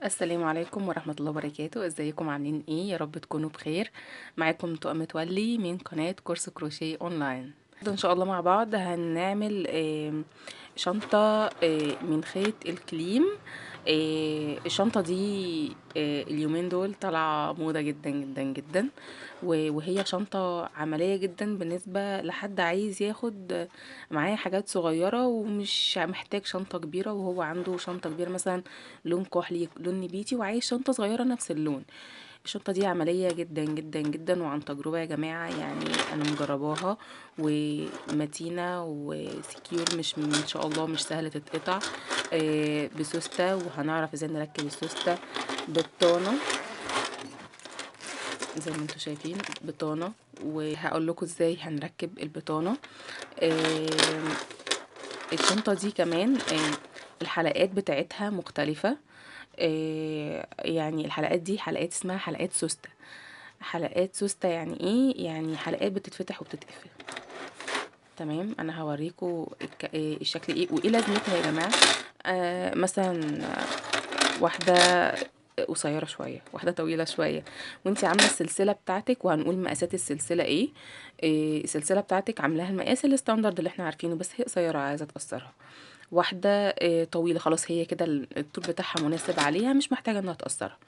السلام عليكم ورحمة الله وبركاته. ازيكم عاملين ايه؟ يا رب تكونوا بخير. معاكم تقى متولي من قناة كورس كروشيه اونلاين. ان شاء الله مع بعض هنعمل شنطة من خيط الكليم. الشنطة دي اليومين دول طالعة موضة جدا جدا جدا، وهي شنطة عملية جدا بالنسبة لحد عايز ياخد معاه حاجات صغيرة ومش محتاج شنطة كبيرة، وهو عنده شنطة كبيرة مثلا لون كحلي لون نبيتي وعايز شنطة صغيرة نفس اللون. الشنطة دي عملية جدا جدا جدا وعن تجربة يا جماعة، يعني انا مجرباها ومتينة وسكيور، مش ان شاء الله مش سهلة تتقطع، بسوستة، وهنعرف ازاي نركب السوستة ببطانة زي ما انتم شايفين بطانة، وهقول لكم ازاي هنركب البطانة. الشنطة دي كمان الحلقات بتاعتها مختلفة، يعني الحلقات دي حلقات اسمها حلقات سوستة. حلقات سوستة يعني ايه؟ يعني حلقات بتتفتح وبتتقفل. تمام، انا هوريكم الشكل ايه وايه لازمتها يا جماعة. مثلا واحدة قصيرة شوية، واحدة طويلة شوية، وانتي عامله السلسلة بتاعتك، وهنقول مقاسات السلسلة ايه. السلسلة بتاعتك عاملاها المقاس ال standard اللي احنا عارفينه، بس هي قصيرة عايزه تقصرها. واحدة طويلة خلاص هي كده الطول بتاعها مناسب عليها، مش محتاجه انها تقصرها،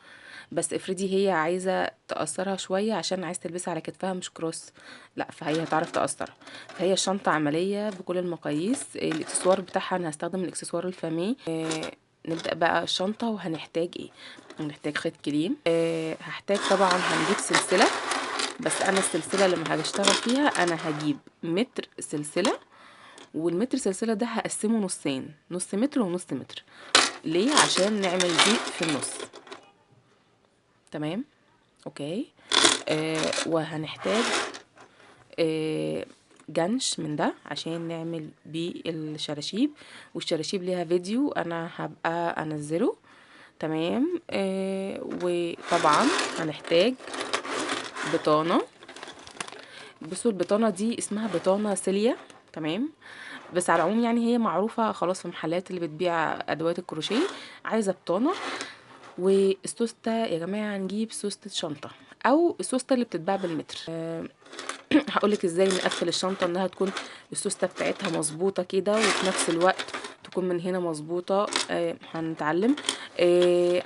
بس افرضي هي عايزه تقصرها شوية عشان عايزه تلبسها على كتفها مش cross، لا فهي هتعرف تقصرها. فهي الشنطة عملية بكل المقاييس. الاكسسوار بتاعها انا هستخدم الاكسسوار الفاميه. نبدأ بقى الشنطة. وهنحتاج ايه؟ هنحتاج خيط كليم، هحتاج طبعا هنجيب سلسلة، بس انا السلسلة لما هشتغل فيها انا هجيب متر سلسلة، والمتر سلسلة ده هقسمه نصين، نص متر ونص متر. ليه؟ عشان نعمل ضيق في النص. تمام، okay. وهنحتاج جنش من ده عشان نعمل بيه الشراشيب، والشراشيب ليها فيديو انا هبقى انزله. تمام. وطبعا هنحتاج بطانة. بصوا البطانة دي اسمها بطانة سيليا، تمام، بس على العموم يعني هي معروفة خلاص في محلات اللي بتبيع ادوات الكروشيه. عايزة بطانة والسوستة يا جماعة، هنجيب سوستة شنطة او السوستة اللي بتتباع بالمتر. هقولك ازاي نقفل الشنطة انها تكون السوستة بتاعتها مظبوطة كده، وفي نفس الوقت تكون من هنا مظبوطة. هنتعلم.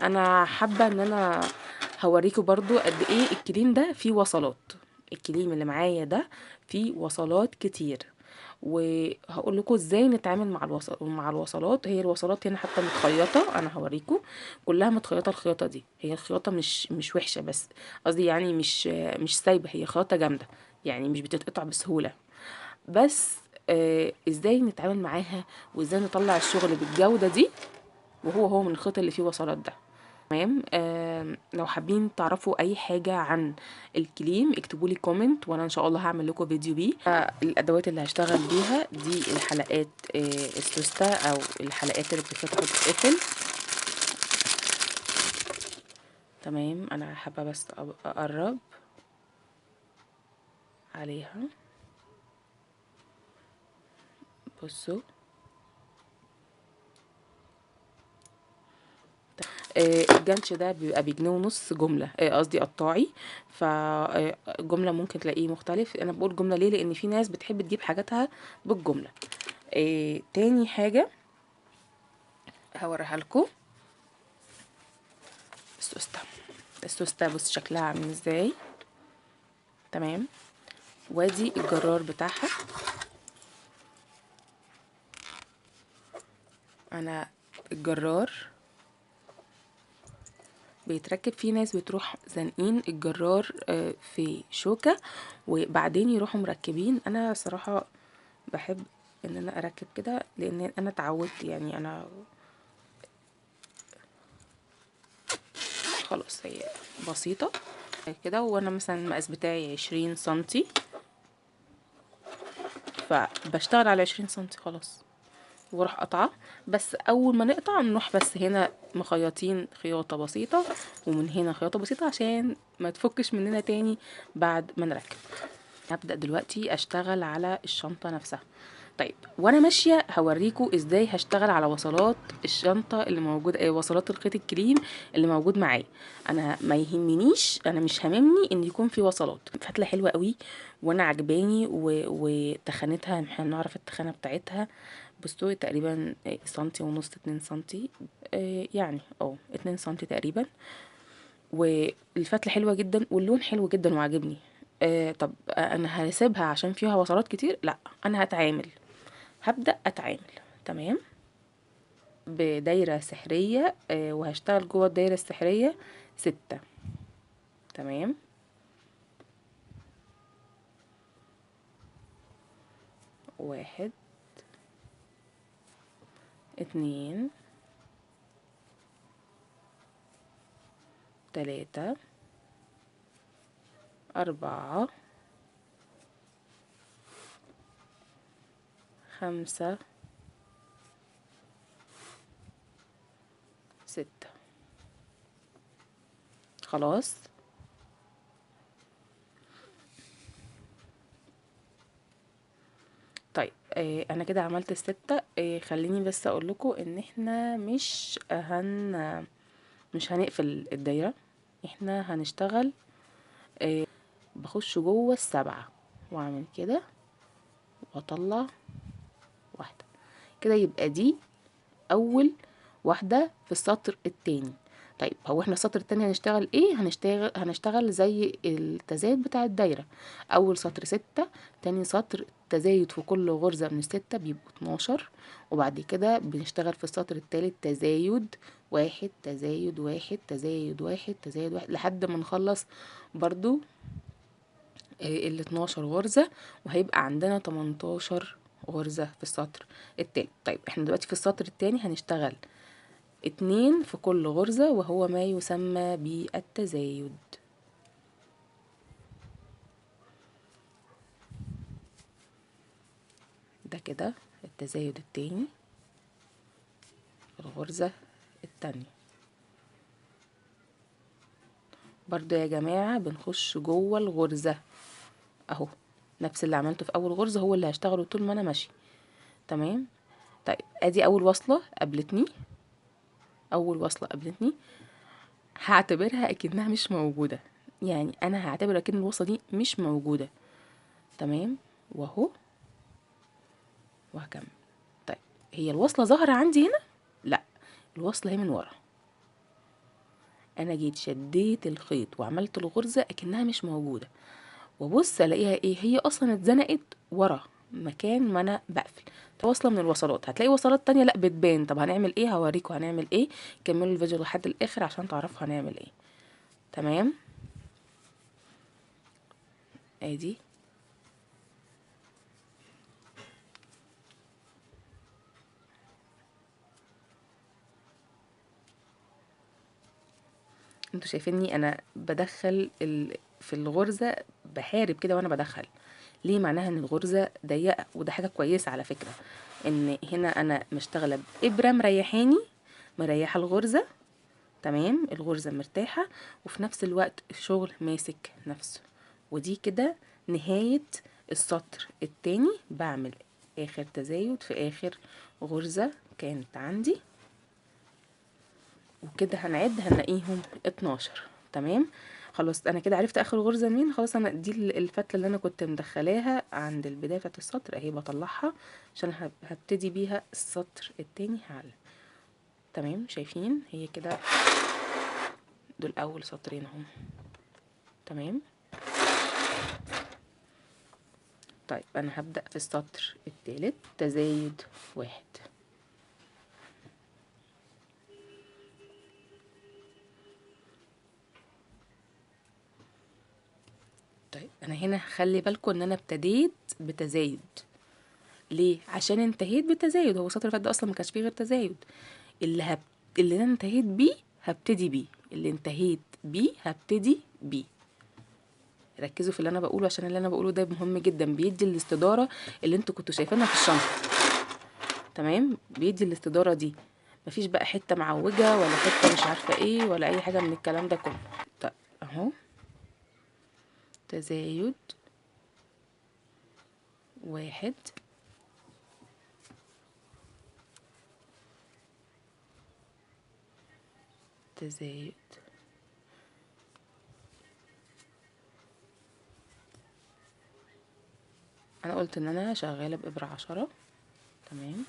انا حابة ان انا هوريكم برضو قد ايه الكليم ده فيه وصلات. الكليم اللي معايا ده فيه وصلات كتير، وهقول لكم ازاي نتعامل مع الوصلات. هي الوصلات هنا حتى متخيطه، انا هوريكم كلها متخيطه. الخياطة دي هي الخياطة مش وحشة، بس قصدي يعني مش سايبه، هي خياطة جامدة يعني مش بتتقطع بسهولة. بس ازاي نتعامل معاها وازاي نطلع الشغل بالجودة دي، وهو من الخيط اللي فيه وصلات ده. تمام. لو حابين تعرفوا اي حاجة عن الكليم اكتبوا لي comment، وانا ان شاء الله هعمل لكم فيديو بيه. الادوات اللي هشتغل بيها دي الحلقات، السوستة او الحلقات اللي بتتفتح وتتقفل. تمام، انا حابة بس اقرب عليها. بصوا الجنش ده بيبقى بجنيه ونص جملة، قصدي قطاعي، فجملة ممكن تلاقيه مختلف. انا بقول جملة ليه؟ لان في ناس بتحب تجيب حاجاتها بالجملة. تاني حاجة هوريها لكم السوستة. السوستة بص شكلها عامل ازاي. تمام، وادي الجرار بتاعها. انا الجرار بيتركب، في ناس بتروح زانقين الجرار في شوكة وبعدين يروحوا مركبين. انا صراحة بحب ان انا اركب كده لان انا اتعودت، يعني انا خلاص هي بسيطة كده. وانا مثلا المقاس بتاعي 20 سنتي، فبشتغل على 20 سنتي خلاص واروح قطعه. بس اول ما نقطع نروح بس هنا مخيطين خياطة بسيطة، ومن هنا خياطة بسيطة عشان ما تفكش مننا تاني بعد ما نركب. هبدا دلوقتي اشتغل على الشنطة نفسها. طيب وانا ماشية هوريكم ازاي هشتغل على وصلات الشنطة اللي موجودة، وصلات الخيط الكريم اللي موجود معايا. انا ما يهمنيش، انا مش هاممني ان يكون في وصلات. فتله حلوة قوي وانا عجباني، وتخانتها هنعرف التخانه بتاعتها. بصوا تقريبا سنتي ونص، 2 سنتي، يعني 2 سنتي تقريبا. والفتله حلوة جدا واللون حلو جدا وعاجبني. طب انا هسيبها عشان فيها وصلات كتير؟ لا، انا هتعامل، هبدأ اتعامل. تمام، بدايرة سحرية، وهشتغل جوه الدايرة السحرية 6. تمام، 1 2 3 4 5 6. خلاص، طيب انا كده عملت 6. خليني بس اقول لكم ان احنا مش هنقفل الدايرة، احنا هنشتغل. بخش جوه 7 واعمل كده واطلع واحدة كده، يبقى دي اول واحدة في السطر التاني. طيب هو احنا السطر التاني هنشتغل ايه؟ هنشتغل زي التزايد بتاع الدايرة. اول سطر 6، تاني سطر تزايد في كل غرزة من 6 بيبقوا 12، وبعد كده بنشتغل في السطر التالت تزايد 1 تزايد 1 تزايد 1 تزايد 1 لحد ما نخلص برضو ال 12 غرزة، وهيبقى عندنا 18 غرزة في السطر التالت. طيب احنا دلوقتي في السطر التاني هنشتغل 2 في كل غرزة، وهو ما يسمى بالتزايد. ده كده التزايد التاني في الغرزة التانية. برضو يا جماعة بنخش جوه الغرزة اهو، نفس اللي عملته في اول غرزة هو اللي هشتغله طول ما انا ماشي. تمام، طيب ادي اول وصلة قابلتني، اول وصلة قابلتني هعتبرها اكنها مش موجودة، يعني انا هعتبر اكن الوصلة دي مش موجودة. تمام، واهو وهكمل. طيب هي الوصلة ظاهرة عندي هنا؟ لا، الوصلة هي من ورا. انا جيت شديت الخيط وعملت الغرزة اكنها مش موجودة، وابص الاقيها ايه؟ هي اصلا اتزنقت ورا مكان ما انا بقفل. وصلة من الوصلات، هتلاقي وصلات تانية لا بتبان. طب هنعمل ايه؟ هوريكم هنعمل ايه. كملوا الفيديو لحد الاخر عشان تعرفوا هنعمل ايه. تمام، ادي انتوا شايفيني انا بدخل في الغرزة، بحارب كده وانا بدخل. ليه؟ معناها ان الغرزة ضيقة، وده حاجة كويسة على فكرة، ان هنا انا مشتغلة بإبرة مريحاني، مريحة الغرزة. تمام، الغرزة مرتاحة وفي نفس الوقت الشغل ماسك نفسه. ودي كده نهاية السطر التاني. بعمل اخر تزايد في اخر غرزة كانت عندي، وكده هنعد هنلاقيهم 12. تمام، خلاص انا كده عرفت اخر غرزه منين. خلاص انا دي الفتله اللي انا كنت مدخلاها عند البداية بتاعت السطر اهي، بطلعها عشان هبتدي بيها السطر التاني. هعلم. تمام، شايفين هي كده دول اول سطرين اهم. تمام، طيب انا هبدأ في السطر الثالث تزايد 1. طيب انا هنا خلي بالكم ان انا ابتديت بتزايد. ليه؟ عشان انتهيت بتزايد. هو السطر اللي فات ده اصلا ما كانش فيه غير تزايد. اللي انا انتهيت بيه هبتدي بيه، اللي انتهيت بيه هبتدي بيه. ركزوا في اللي انا بقوله عشان اللي انا بقوله ده مهم جدا، بيدي الاستداره اللي انتوا كنتوا شايفينها في الشنطة. تمام، بيدي الاستداره دي، مفيش بقى حتة معوجة ولا حتة مش عارفه ايه ولا اي حاجة من الكلام ده كله. طيب اهو تزايد 1، تزايد. انا قلت ان انا شغالة بإبرة 10، تمام،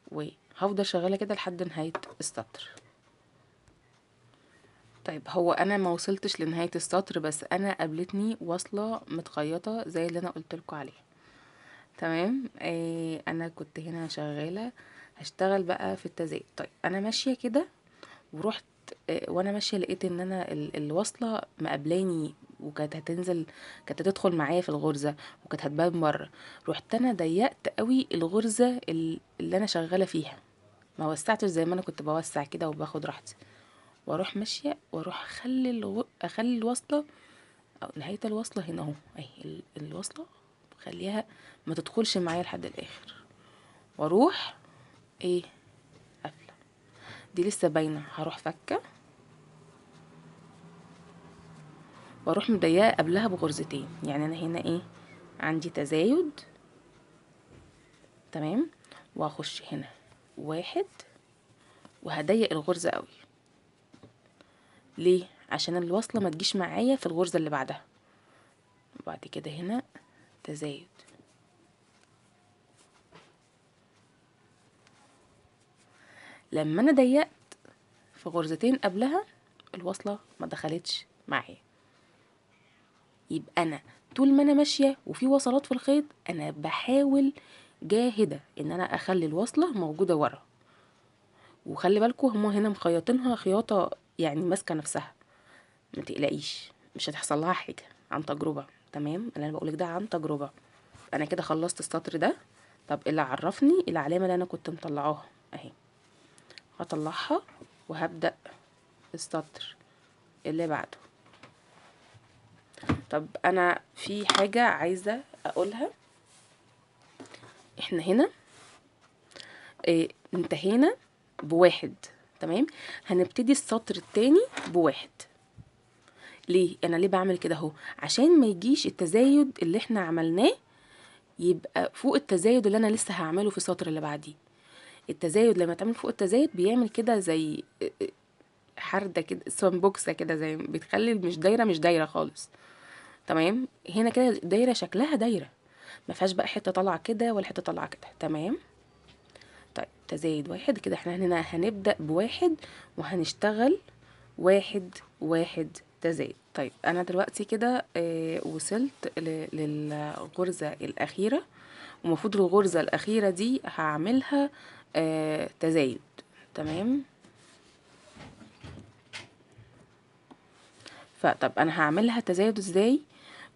وهفضل شغالة كده لحد نهاية السطر. طيب هو انا ما وصلتش لنهاية السطر، بس انا قابلتني وصلة متخيطة زي اللي انا قلت لكم عليها، تمام. انا كنت هنا شغالة، هشتغل بقى في التزايد. طيب انا ماشية كده ورحت، وانا ماشية لقيت ان انا الوصلة مقابلاني، وكانت هتنزل، كانت هتدخل معايا في الغرزة وكانت هتبان بره. رحت انا ضيقت قوي الغرزة اللي انا شغالة فيها، ما وسعتش زي ما انا كنت بوسع كده وباخد راحتي، واروح ماشية واروح اخلي الوصلة او نهاية الوصلة هنا اهو، اهي الوصلة خليها ما تدخلش معايا لحد الاخر، واروح ايه قافلة. دي لسه باينة، هروح فكة واروح مضيقة قبلها بغرزتين، يعني انا هنا ايه عندي تزايد، تمام، واخش هنا واحد وهضيق الغرزة قوي. ليه؟ عشان الوصلة ما تجيش معايا في الغرزة اللي بعدها. وبعد كده هنا تزايد، لما انا ضيقت في غرزتين قبلها الوصلة ما دخلتش معايا. يبقى انا طول ما انا ماشية وفي وصلات في الخيط انا بحاول جاهدة ان انا اخلي الوصلة موجودة ورا. وخلي بالكم هما هنا مخيطينها خياطة يعني ماسكة نفسها، ما تقلقيش مش هتحصل لها حاجة، عن تجربة، تمام. اللي انا بقولك ده عن تجربة. انا كده خلصت السطر ده. طب اللي عرفني العلامة اللي انا كنت مطلعاها اهي، هطلعها وهبدأ السطر اللي بعده. طب انا في حاجة عايزة اقولها، احنا هنا انتهينا بواحد، تمام، هنبتدي السطر التاني بواحد. ليه انا ليه بعمل كده اهو؟ عشان ما يجيش التزايد اللي احنا عملناه يبقى فوق التزايد اللي انا لسه هعمله في السطر اللي بعديه. التزايد لما تعمل فوق التزايد بيعمل كده زي حردة كده، سمبوكسة كده، زي بتخلي مش دايرة، مش دايرة خالص، تمام. هنا كده دايرة، شكلها دايرة، ما فيهاش بقى حتة طالعة كده ولا حتة طالعة كده، تمام. طيب تزايد واحد كده، احنا هنا هنبدأ بواحد وهنشتغل واحد واحد تزايد. طيب انا دلوقتي كده وصلت للغرزة الأخيرة، ومفروض الغرزة الأخيرة دي هعملها تزايد، تمام. فطب انا هعملها تزايد ازاي؟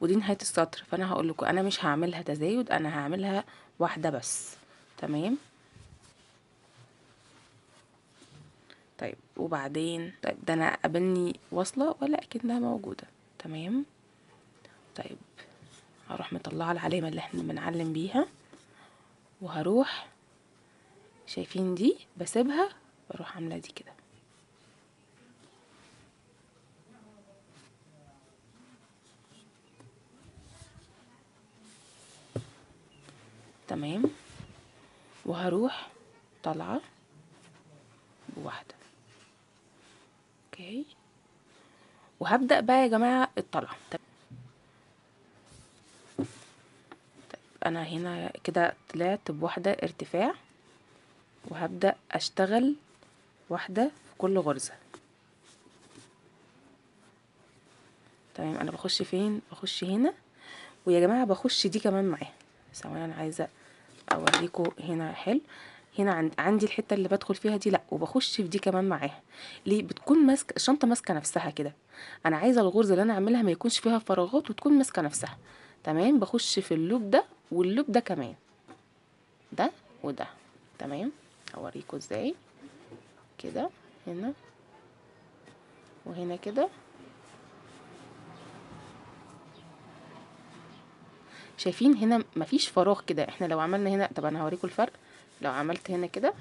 ودي نهاية السطر، فانا هقول لكم انا مش هعملها تزايد، انا هعملها واحدة بس، تمام. طيب وبعدين، طيب ده انا قابلني وصلة ولا اكنها موجودة، تمام. طيب هروح مطلعة العلامة اللي احنا بنعلم بيها، وهروح شايفين دي بسيبها، بروح عاملة دي كده، تمام، وهروح طالعة بواحدة، اوكي. وهبدأ بقى يا جماعة الطلعة. طيب انا هنا كده طلعت بواحدة ارتفاع، وهبدأ اشتغل واحدة في كل غرزة، تمام. انا بخش فين؟ بخش هنا، ويا جماعة بخش دي كمان معاها. ثواني انا عايزة اوريكم هنا. حلو، هنا عندي الحتة اللي بدخل فيها دي، لا وبخش في دي كمان معاها. ليه؟ بتكون ماسكة الشنطة، ماسكة نفسها كده. انا عايزة الغرزة اللي انا اعملها ما يكونش فيها فراغات وتكون ماسكة نفسها، تمام. بخش في اللوب ده واللوب ده كمان، ده وده، تمام. اوريكم ازاي كده، هنا وهنا كده. شايفين هنا مفيش فراغ كده. احنا لو عملنا هنا، طب انا هوريكم الفرق. لو عملت هنا كده،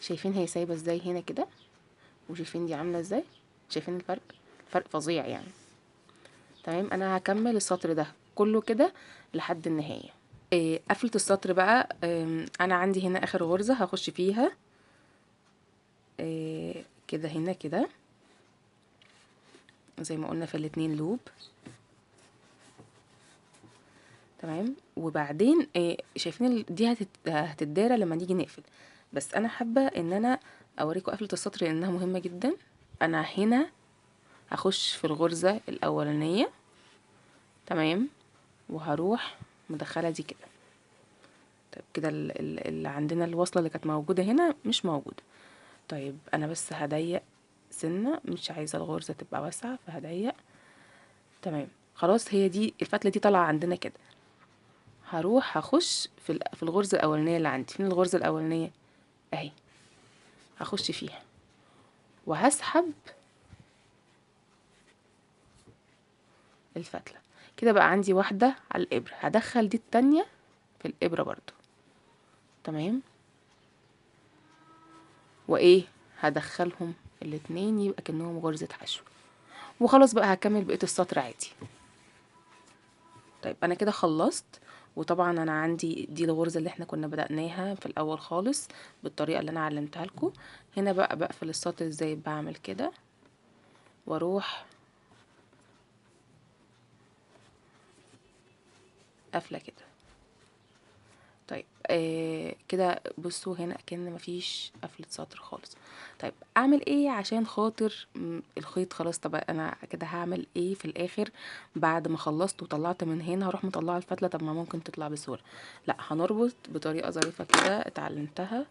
شايفين هي سايبه ازاي هنا كده، وشايفين دي عامله ازاي، شايفين الفرق؟ فرق فظيع يعني، تمام. انا هكمل السطر ده كله كده لحد النهاية. قفله السطر بقى، انا عندي هنا اخر غرزه هخش فيها، كده هنا كده زي ما قلنا في الاتنين loop. تمام. وبعدين شايفين دي هتتدارى لما نيجي نقفل، بس انا حابة ان انا اوريكم قفله السطر لانها مهمة جدا. انا هنا هخش في الغرزه الاولانية، تمام، وهروح مدخله دي كده. طيب كده اللي عندنا الوصلة اللي كانت موجودة هنا مش موجودة. طيب انا بس هضيق سنة، مش عايزه الغرزه تبقى واسعة فهضيق. تمام خلاص، هي دي الفتله دي طالعه عندنا كده. هروح هخش في الغرزه الاولانية اللي عندي. فين الغرزه الاولانية؟ اهي، هخش فيها وهسحب الفتله كده. بقى عندي واحدة على الابره، هدخل دي التانية في الابره برضو. تمام، وايه، هدخلهم الاتنين يبقى كأنهم غرزه حشو، وخلاص بقى هكمل بقية السطر عادي. طيب انا كده خلصت، وطبعا انا عندي دي الغرزه اللي احنا كنا بدأناها في الاول خالص بالطريقة اللي انا علمتها لكم. هنا بقى بقفل السطر ازاي؟ بعمل كده واروح قافله كده. طيب كده بصوا هنا كأن مفيش قفلة سطر خالص. طيب اعمل ايه عشان خاطر الخيط خلاص؟ طب انا كده هعمل ايه في الاخر بعد ما خلصت وطلعت من هنا؟ هروح مطلعه الفتله؟ طب ما ممكن تطلع بسهولة. لا، هنربط بطريقة ظريفة كده اتعلمتها.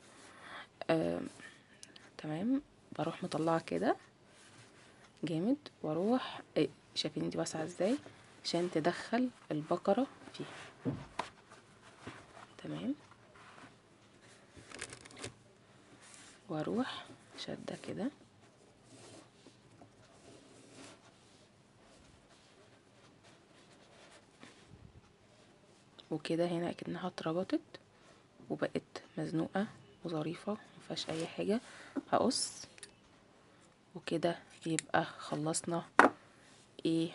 تمام، بروح مطلعه كده جامد واروح شايفين دي واسعة ازاي عشان تدخل البقرة فيها. تمام، واروح شده كده. وكده هنا اكنها اتربطت وبقت مزنوقه وظريفه مفيهاش اي حاجة. هقص وكده يبقى خلصنا ايه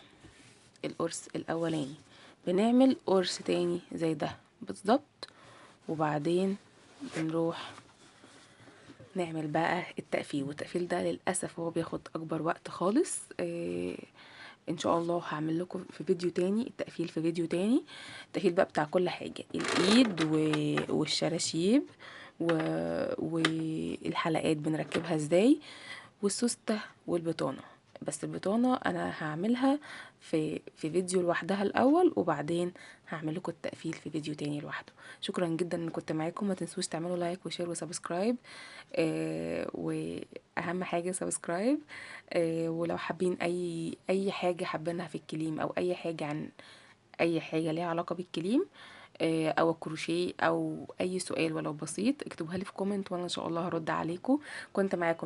القرص الاولاني. بنعمل قرص تاني زي ده بالظبط، وبعدين بنروح نعمل بقى التقفيل. والتقفيل ده للأسف هو بياخد أكبر وقت خالص. ان شاء الله هعمل لكم في فيديو تاني التقفيل، في فيديو تاني التقفيل بقى بتاع كل حاجة، الإيد والشراشيب والحلقات بنركبها ازاي، والسوستة والبطانة. بس البطانة انا هعملها في فيديو لوحدها الاول، وبعدين هعمل لكم التقفيل في فيديو تاني لوحده. شكرا جدا ان كنت معاكم، ما تنسوش تعملوا like و share و subscribe، واهم حاجة subscribe. ولو حابين اي حاجة حابينها في الكليم، او اي حاجة عن اي حاجة ليها علاقة بالكليم، او الكروشيه، او اي سؤال ولو بسيط، اكتبوها لي في comment وانا ان شاء الله هرد عليكم. كنت معاكم